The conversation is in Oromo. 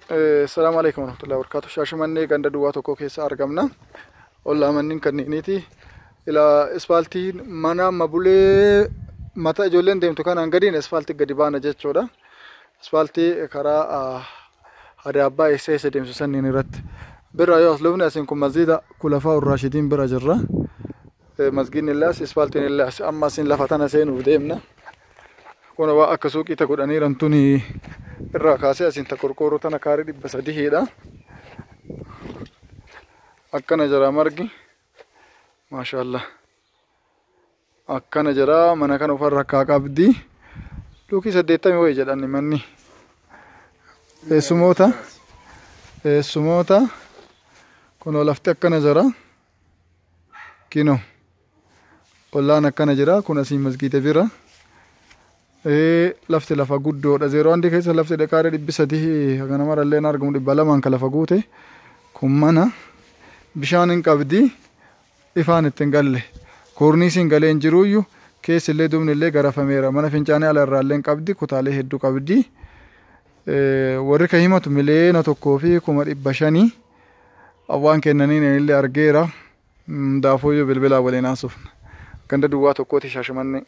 Salaamu alaikum warahmatullahi wabarakatuh. Shaashamannee ganda duwwaa tokko keessa argamna. Ollaa manneen kanneeniiti. Ilaa ispaaltiin mana mabulee mata ijoolleen deemtu kanaan gadiin ispaaltii gadi baana jechuudha. Ispaaltii karaa Adaabbaa eessa eessa deemsu sanniin irratti. Bira yoo as lufne asiin kun masjiida Kulafaa Urraashidiin bira jirra. Masgiidni illaas ispaaltiin illaas amma asiin lafa tana seenuuf deemna. Kun waa akka suuqii ta godhaniiran tuni irraa kaasee asiin ta qorqoorroo tana kaarii 300dha. Akkana jira margi. Maashaallah. Akkana jira mana kana ufarra akkaa qabdi. Luukii 80 wayi jedhan manni. Eessumoota. Eessumoota. Kunoo lafti akkana jira. Kinoo. Ollaan akkana jira. Kun asiin masgiida bira. Lafti lafa guddoodha. Zeeroo handi keessa lafti dhaqaaree 300 hagana marallee hin argamu 200n kan lafa guute. Kun mana bishaan hin qabdi. Ifaan itti hin galle. Koorniisiin galee hin jiruuyyu. Keessi illee dubni illee garafameera. Mana fincaanii ala irraa illee hin qabdi. Kutaalee hedduu qabdi. Warri kan himatu 1,500,000. Waan kennaniin illee argeera. Daafuyyuu bilbilaa waliin haasofna. Ganda duwwaa tokkooti Shaashamannee.